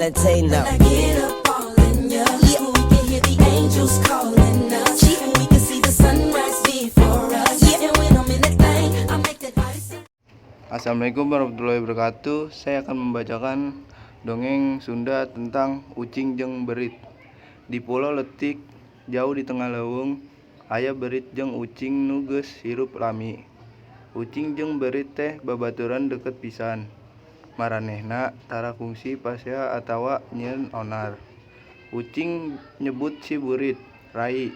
Valentino. I get up all in ya. We can hear the angels calling us. And we can see the sunrise before us. And when I'm in that thing, I make that body sing. Assalamualaikum warahmatullahi wabarakatuh. Saya akan membacakan dongeng Sunda tentang Ucing jeung Beurit. Di pulo leutik jauh di tengah leuweung aya beurit jeung ucing nu geus hirup lami. Ucing jeung beurit teh babaturan deukeut pisan. Maranehna tara kungsi pasea atawa nyieun onar. Ucing nyebut si beurit "Rai",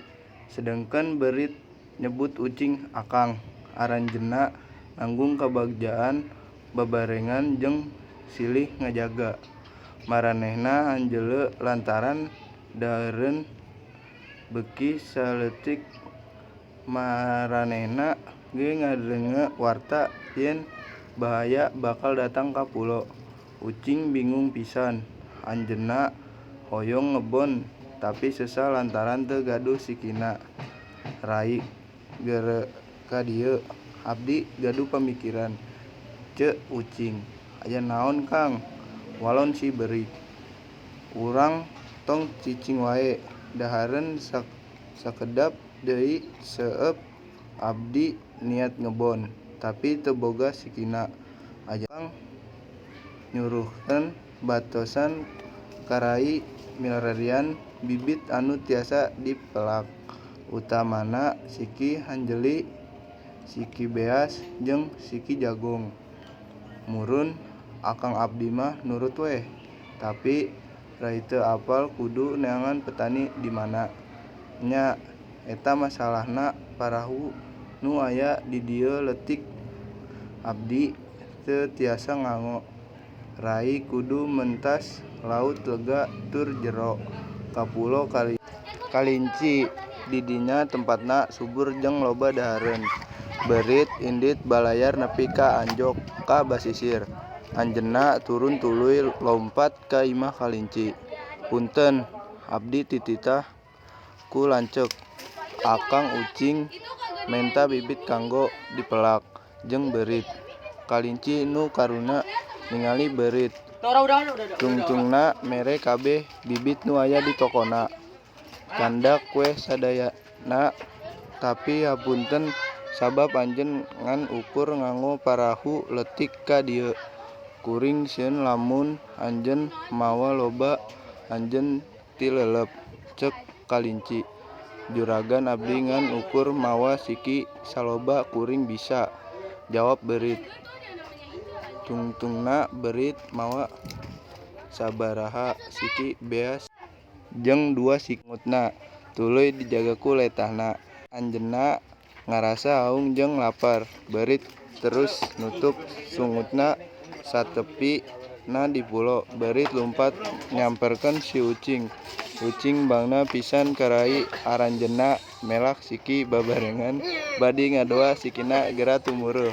sedengkeun beurit nyebut ucing "Akang". Aranjeunna nanggung kabagjaan babarengan jeung silih ngajaga. Maranehna hanjeuleu lantaran dahareun beuki saleutik, maranehna ge ngadenge warta yen bahaya bakal datang ka pulo. Ucing bingung pisan, anjeunna hoyong ngebon tapi sesah lantaran teu gaduh sikina. "Rai, gera ka dieu, abdi gaduh pamikiran," ceuk ucing. "Aya naon, Kang?" walon si beurit. "Urang tong cicing wae, dahareun sakedap deui seueup. Abdi niat ngebon, tapi teu boga sikina. Akang nyuruhkeun batosan ka Rai milarian bibit anu tiasa dipelak, utamana siki hanjeli, siki beas jeung siki jagong. Murun akang abdi mah nurut weh, tapi Rai teu apal kudu neangan petani di mana. Nya, eta masalahna, parahu nu aya di dieu leutik, abdi teu tiasa nganggo. Rai kudu mentas laut lega tur jero, ka Pulo Kalinci. Di dinya tempatna subur jeung loba dahareun." Beurit indit balayar nepi ka anjog ka basisir. Anjeunna turun tuluy lompat ka imah kalinci. "Punten, abdi dititah ku lanceuk, Akang Ucing, menta bibit kanggo dipelak jeung beurit." Kalinci nu karunya ningali beurit, tungtungna mere kabeh bibit nu aya di tokona. "Candak weh sadayana, tapi hapunten sabab anjeun ngan ukur nganggo parahu leutik ka dieu. Kuring sieun lamun anjeun mawa loba anjeun tilelep," ceuk kalinci. "Juragan, abdi ngan ukur mawa siki saloba kuring bisa," jawab beurit. Tungtungna beurit mawa sabaraha siki beas jeung dua siki sungutna, tuluy dijaga ku letahna. Anjeunna ngarasa haung jeung lapar. Beurit terus nutup sungutna. Satepina di pulo, beurit lumpat nyamperkeun si ucing. Ucing bangga pisan ka rai. Aranjeunna melak siki babarengan bari ngadoa sikina gera tumureuh.